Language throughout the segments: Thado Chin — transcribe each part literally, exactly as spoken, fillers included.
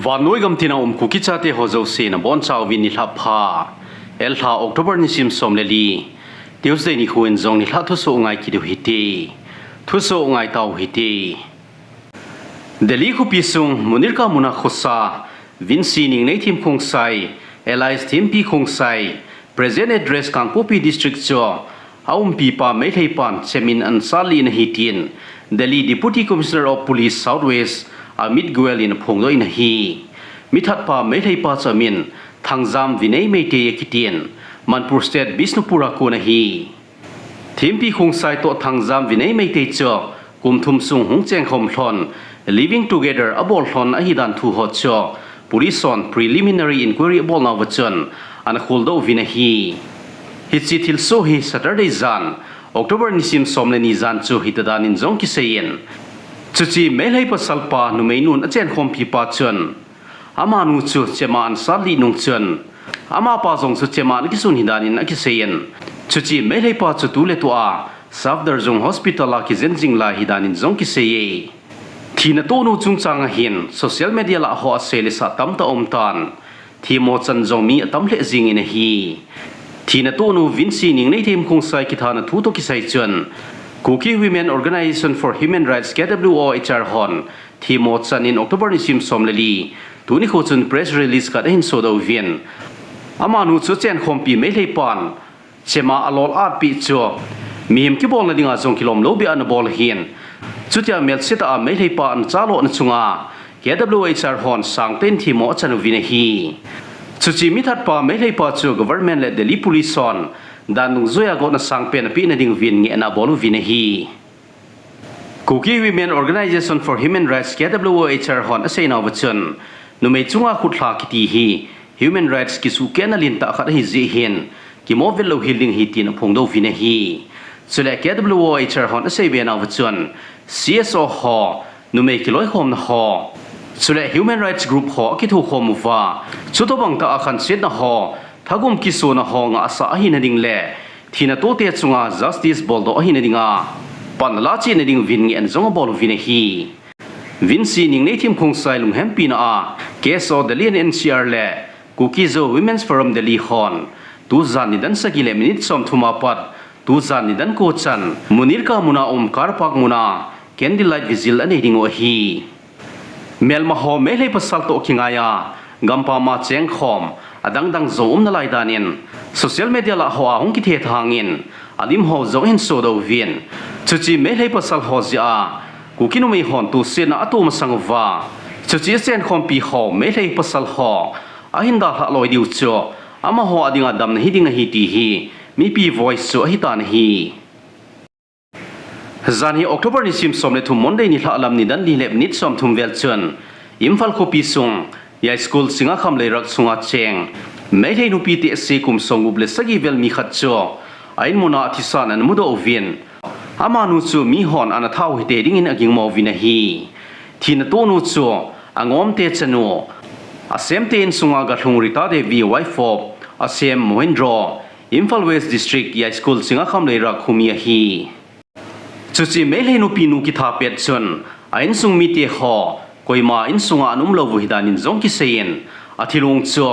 Vannoi gam tina um Kuki chate ho jouse nabonchauvin nilhah pha. Elha October nisim som le li, Tuesday nikho in jong nilhah thusoh ngai kit u hite. Thusoh ngai tau hite. Delhi khopi sung Munirka muna khosa Vinci Ningnei Thim Khongsai, alias Thimpi Khongsai, present address Kangpokpi District chu aumpipa Meilheipan chemin ana satlih in ahi tin Delhi Deputy Commissioner of Police South West Amit Goel in aphongdoh in ahi. Mithatpa Meilheipa chu amin Thangjam Vinay Meitei akitin, Manipur State Bishnupur a kon ahi. Thimpi Khongsai toh Thangjam Vinay Meitei chu kum thum sung hung chengkhom lhon, living together abol lhon ahidan thu ho chu police hon preliminary inquiry abol nauva chun ana kholdoh uvin ahi. Hiche thilsoh hi Saturday jan, October nisim som le ni jan chu hitadan in jong kiseiyin, chuche Meilhei pasalpa numeinun achenkhompipa chun amanu chu chema ana satlih nung chun, amapa jong chu chema ana kisun ahidan in akiseiyin, chuche Meilheipa chu tuletua Safdarjung Hospital a kijen jing lai ahidan in jong kiseiye. Thina tohnu chungchang a hin social media lah ho asei le sah tamtah aumtan, themmo chan jong mi atam lheh jingin ahi. Thina tohnu Vinci Ningnei Thim Khongsai kithana thu toh kisai chun, Kuki Women Organisation for Human Rights, K W O H R hon themmo chan in October nisim som le li, tuni nikho chun press release khat ahin sodoh uvin, amanu chu achenkhompi Meilheipan chema alol atpeh chu mihem kibolna dinga jong kilomlou beh a anabol ahin, chutia melsetah a Meilheipa ana chalouna chunga K W O H R hon sangtah in themmo achan uvin ahi. Chuche mithatpa Meilheipa chu government le Delhi Police hon dan dungjuia gotna sangpen apehna diuvin ngehna abol uvin ahi. Kuki Women Organisation for Human Rights, K W O H R hon aseinauva chun, numei chunga khutlha kiti hi human rights kisuhkehna lentah khat ahijeh hin, kimovel louhel ding ahi tin aphongdoh uvin ahi. Chule K W O H R hon aseibe nauva chun, C S O ho, numei kiloikhomna ho, chule human rights group ho akithokhom uva, chutobang tah a khansetna ho, thagum kisona ho ngahsah ahina ding le thina tohte chunga justice boldoh ahina dinga pan ala chehna diuvin ngehna jong abol uvin ahi. Vinci Ningnei Thim Khongsai lunghempina a K S O Delhi and N C R le Kuki-Zo Women's Forum Delhi hon tujan nidan sagi le minute somthum a pat tujan nidan ko chan Munirka muna um car park muna candlelight vigil anei diu ahi. Melma ho Meilhei pasal toh kingaiya gampam a chengkhom adangdang jong umnalai danin social media lah hoa hung kithethangin alim ho jong ahin sodoh uvin, chuche Meilhei pasal ho jeh a Kuki numei hon tosetna ato masang uva, chuche achenkhompi ho Meilhei pasal ho ahin dalhah loi diu chu amaho a dinga damna hiding ahi ti hi Mipi Voice chu ahitan ahi. Janhi October nisim som le thum Monday nilhah lam nidan li le minute somthum vel chun Imphal khopi sung Yai School Singakham Leirak sunga cheng Meilhei nupi tehse kum somgup le sagi vel mi khat chu a-in muna thisan ana mudoh uvin, amanu chu mihon ana thau hite dingin agingmo uvin ahi. Thina tohnu chu angomte chanu, asemte insunga galhung Rita Devi, wife of asem Mohindro, Imphal West District, Yai School Singakham Leirak khomi ahi. Chuche Meilhei nupi nu kitha pet chun a insung mite ho koima insunga ana umlou u ahi danin jong kiseiyin, athilong chu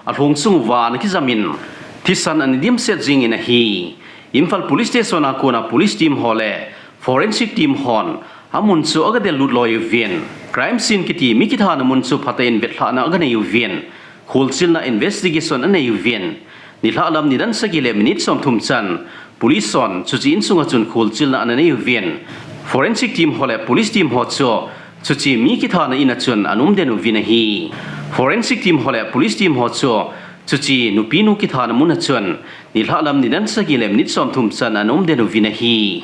alhong chung uva ana kijamin thisan ana dimset jingin ahi. Imphal Police Station a kona police team ho le forensic team hon amun chu aga dellut loi uvin, crime scene kiti mi kithana mun chu phatah in vetlhahna aga nei uvin, kholchilna investigation anei uvin, nilhah lam nidan sagi le minute somthum chan police hon chuche insunga chun kholchilna ana nei uvin, forensic team ho le police team ho chu chuche mi kithana in a chun ana umden uvin ahi. Forensic team ho le police team ho chu chuche nupi nu kithana mun a chun nilhah lam nidan sagi le minute somthum chan ana umden uvin ahi.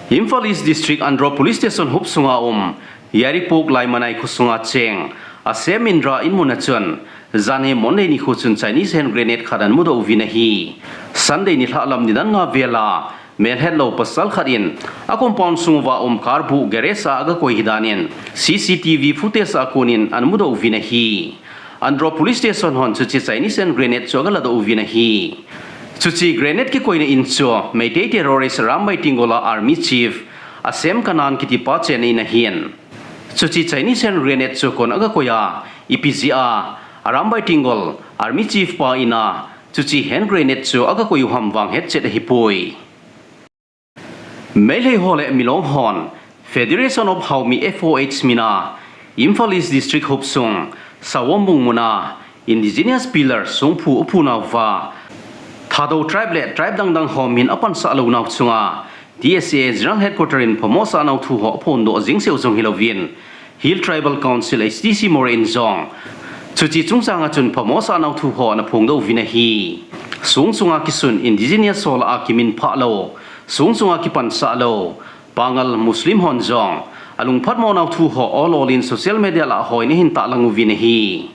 Imphal East District Andro Police Station huop sunga um Yairipok Laimanai kho sunga cheng asem Indra in mun a chun janhi Monday nikho chun Chinese hand grenade khat ana mudoh uvin ahi. Sunday nilhah lam nidan nga vela melhetlou pasal khat in a compound sung uva um car bu garage a aga koi ahi danin C C T V footage a konin ana mudoh uvin ahi. Andro Police Station hon chuche Chinese hand grenade chu aga ladoh uvin ahi. Chuche grenade kikoina in chu Meitei terrorist Arambai Tenggol a Army Chief asem Kanan kitipa chenna in ahin. Chuche Chinese hand grenade chu kon aga koi a, ipi jeh a Arambai Tenggol, Army Chief pa in a, chuche hand grenade chu aga koi u ham vang hetchet ahipoi. Meitei ho le Milong hon Federation of Haomi, F O H, min a Imphal East District hopsung Sawombung mun a Indigenous Pillar songphu aphu nauva Thadou tribe le tribe dangdang ho min apansah lou nau chunga T S A General Headquarter in phamo asah nau thu ho aphondoh jing seu jong hilouvin, Hill Tribal Council, H T C Moreh in jong chuche chungchang a chun phamo asah nau thu ho ana phongdoh uvin ahi. Song sunga kisun Indigenous ho lah a kiminphah lou, song sunga kipansah lou Pangal, Muslim hon jong alungphatmo nau thu ho ol ol in social media lah a hoi in ahin tahlang uvin ahi.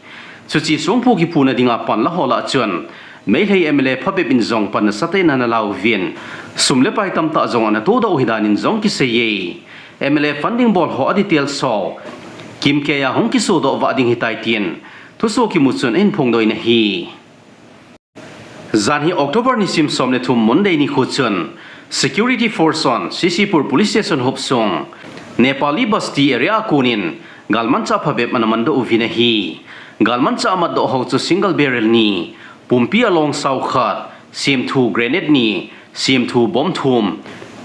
Chuche songphu kiphuna dinga panla ho lah a chun Meitei M L A phabep in jong pan nasatah in ana la uvin, sum le pai tamtah jong ana todoh u ahi dan in jong kiseiye. M L A funding bol ho a details ho kimkei a hung kisodoh vah ding ahitai tin thusoh kimu chun ahin phongdoh in ahi. Janhi October nisim som le thum Monday nikho chun Security Force hon C C Pur Police Station hopsung Nepali Basti area a konin galmanchah phabep ana mandoh uvin ahi. Galmanchah amatdoh ho chu single barrel ni, pumpi along sao khat, semthu grenade ni, semthu bomb thum,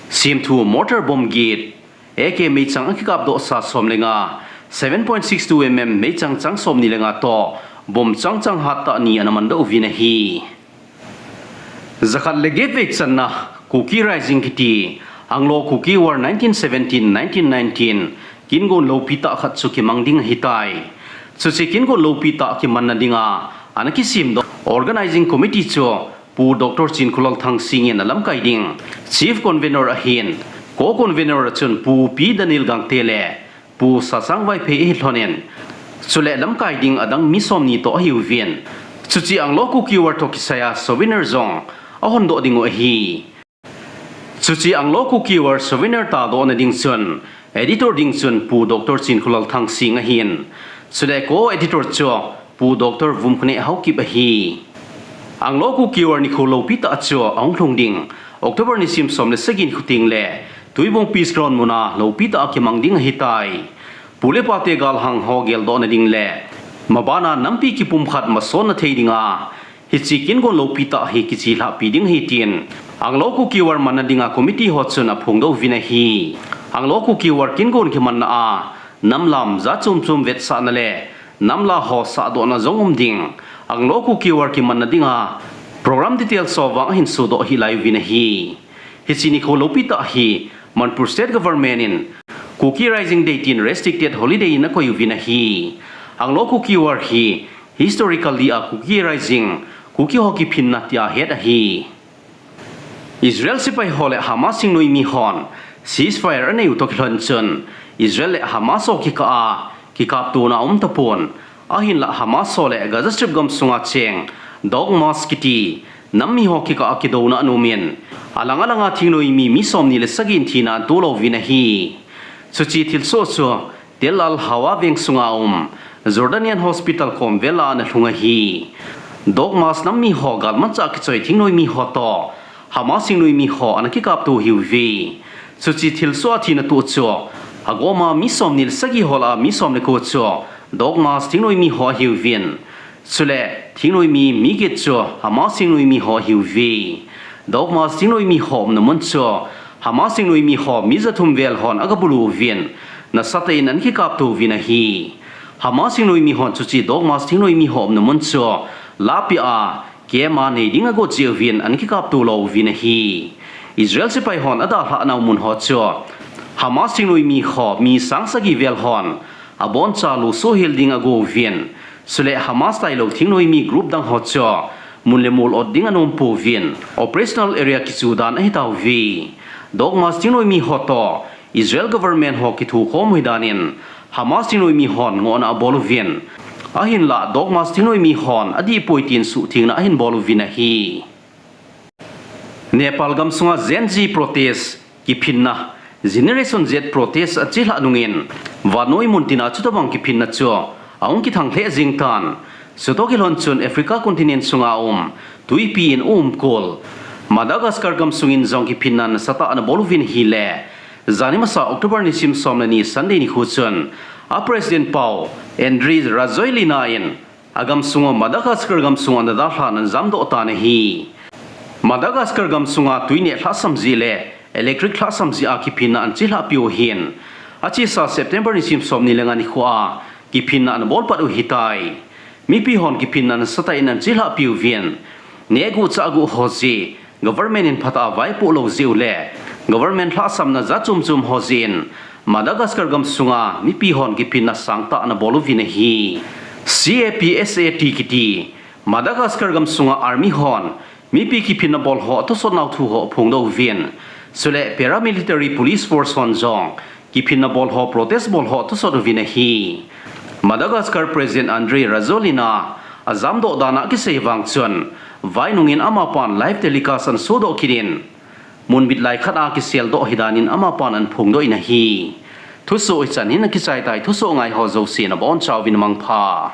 semthu mortar bomb get, A K meichang akikapdoh sa som le nga, seven point six two M M meichang chang somni le nga toh, bomb chang chang hattah ni ana mandoh uvin ahi. Jakhat le get vei channa Kuki Rising kiti, Anglo Kuki War nineteen seventeen nineteen nineteen, kingon loupi tah khat chu kimang ding ahitai. Chuche kingon loupi tah kimanna dinga ana kisemdoh Organizing Committee chu Pu Doctor Chinkholal Thangsing in alamkai ding Chief Convener ahin, Co-Convener a chun Pu P Daniel Gangte le Pu Sasang Vaiphei ahi lhonin, chule lamkai ding adang mi somni toh ahiuvin, chuche Anglo Kuki War toh kisaiya souvenir jong ahondoh diu ahi. Chuche Anglo Kuki War souvenir tahdohna ding chun editor ding chun Pu Doctor Chinkholal Thangsing ahin, chule co-editor chu Pu Doctor Vumkhaneh Haokip ahi. Anglo Kuki War nikho loupi tah chu ahung lhung ding October nisim som le sagi nikho teng le Tuibong Peace Ground muna loupi tah a kimang ding ahitai. Pu le pate galhang ho geldohna ding le mabana nampi kipumkhat masonna thei dinga hiche kingon loupi tah hi kichilhahpi ding ahi tin Anglo Kuki War manna dinga committee ho chun aphongdoh uvin ahi. Anglo Kuki War kingon kimanna a namlam jat chom chom vetsahna le namla ho sahdohna jong um ding Anglo Kuki War kimanna dinga program details ho vang ahin sodoh hih lai uvin ahi. Hiche nikho loupi tah hi Manipur State Government in Kuki Rising Day tin restricted holiday in akoi uvin ahi. Anglo Kuki War hi historically a Kuki Rising, Kuki ho kiphinna tia het ahi. Israel sepai ho le Hamas thingnoimi hon ceasefire anei u toh kilhon chun Israel le Hamas ho kikah a kikaptona aum tapon, ahinlah Hamas ho le Gaza Strip gamsunga cheng Dog Mask kiti nam mi ho kikah a kidouna ana umin, alang alanga thingnoimi mi somni le sagi in thina ana tolouvin ahi. Chuche thilsoh chu Tel Al Hawa veng sunga um Jordanian Hospital komvel a ana lhung ahi. Dog Mask nam mi ho galmanchah kichoi thingnoimi ho toh Hamas thingnoimi ho ana kikapto ahiuve. Chuche thilsoh a thina toh chu agoma mi somni le sagi ho lah a mi som le ko chu Dog Mask thingnoimi ho ahiuvin, chule thingnoimi mi get chu Hamas thingnoimi ho ahiuve. Dog Mask thingnoimi ho umna mun chu Hamas thingnoimi ho mi jathum vel hon agabulu uvin, nasatah in ana kikapto uvin ahi. Hamas thingnoimi hon chuche Dog Mask thingnoimi ho umna mun chu lahpeh a camp a nei ding agot jeh uvin ana kikapto lou uvin ahi. Israel sepai hon adalhah nau mun ho chu Hamas thingnoimi ho mi sang sagi vel hon aboncha lusoh hel ding ago uvin, chule Hamas tailou thingnoimi group dang ho chu mun le mol ot ding anom pouvin, operational area kichu dan ahitauve. Dog Mask thingnoimi ho toh Israel government ho kithukhom u ahi danin Hamas thingnoimi hon ngohna abol uvin, ahinlah Dog Mask thingnoimi hon adih poi tin suhthengna ahin bol uvin ahi. Nepal gamsunga Gen Z protest kiphinna, Generation Z protest achelhah nungin vannoi muntina chutobang kiphinna chu ahung kithang lheh jeng tan. Chutoh kilhon chun Africa continent sunga um twipi in umkol Madagascar gamsungin jong kiphinna nasatah ana bol uvin ahile, jani masa October nisim som le ni Sunday nikho chun A President pau Andry Rajoelina in agamsunga Madagascar gamsunga ana dalhan ana jamdoh tan ahi. Madagascar gamsunga tui neh lhahsam jeh le electric lhahsam jeh a kiphinna ana chelhahpiu hin, achesa September nisim somni le nga nikhoa kiphinna ana bolpat u ahitai. Mipi hon kiphinna nasatah in ana chelhahpiu vin, nehguh chahguh ho jeh, government in phatah a vaipoh lou jeh u le government lhahsamna jat chomchom ho jeh in Madagascar gamsunga mipi hon kiphinna sangtah ana bol uvin ahi. CAPSAT kiti Madagascar gamsunga army hon mipi kiphinna bol ho atosot nau thu ho aphongdoh uvin, chule paramilitary police force hon jong kiphinna bol ho, protest bol ho atosot uvin ahi. Madagascar President Andry Rajoelina ajamdoh dana kisei vang chun, vainungin amapan live telecast ana sodoh kit in, mun bitlai khat a kiseldoh ahi danin amapan ana phongdoh in ahi. Thusoh hichan hin akichai tai, thusoh ngai ho jouse nabonchauvin mangpha.